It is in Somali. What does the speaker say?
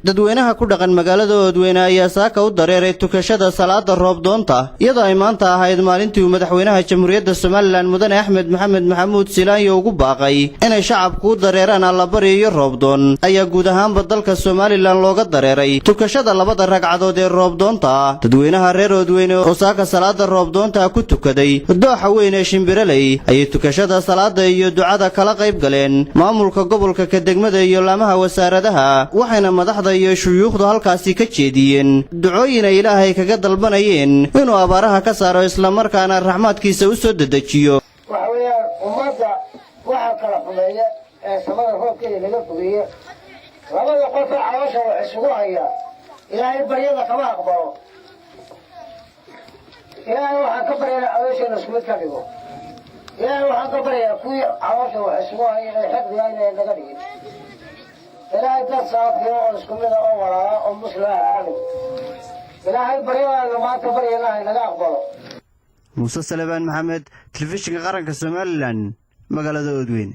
Dadweynaha ku dhaqan magaalada Oodweyne ayaa saaka u dareeray tukashada salaada roobdoonta, iyadoo ay maanta ahayd maalintii uu madaxweynaha Jamhuuriyadda Somaliland, Mudane Axmed Maxamed Maxamuud Silaanyo, ugu baaqay inay shacabku u dareeraan allabari iyo roobdoon. Ayaa guud ahaanba dalka Somaliland looga dareeray tukashada labada ragcadood ee roobdoonta. Dadweynaha reer Oodweyne oo saaka salaada roobdoonta ku tukaday dooxa weyn ee Shimbiraley ayay tukashada salaada iyo ducada kala qayb galeen maamulka gobolka, ka degmada iyo laamaha wasaaradaha, waxayna madaxda iyo shuyuukhdu halkaasi ka jeediyeen ducooyin ay Ilaahay kaga dalbanayeen inuu abaaraha ka saaro, islamarkaana raxmaadkiisa u soo dedejiyo. Waxa weeyaan, ummadda waxaa kala xumeeya ee samada roobkeeda laga fogeeya labada qofee caloosha wax isugu haya. Ilaahay baryada kama aqbalo. Ilaahay waxaan ka baryaynaa caloosheena isku mid ka dhigo. Ilaahay waxaan ka baryayaa kuwii caloosha wax isugu haya ee xiqdiga inay naga dhigin. Ilaahay dad saafiyo oo isku mida oo walaala oo muslima naga dhigo. Ilaahay baryadaana maanta baryanaha naga aqbalo. Muuse Salebaan Maxamed, Telefishinka Qaranka Somaliland, magaalada Oodweyne.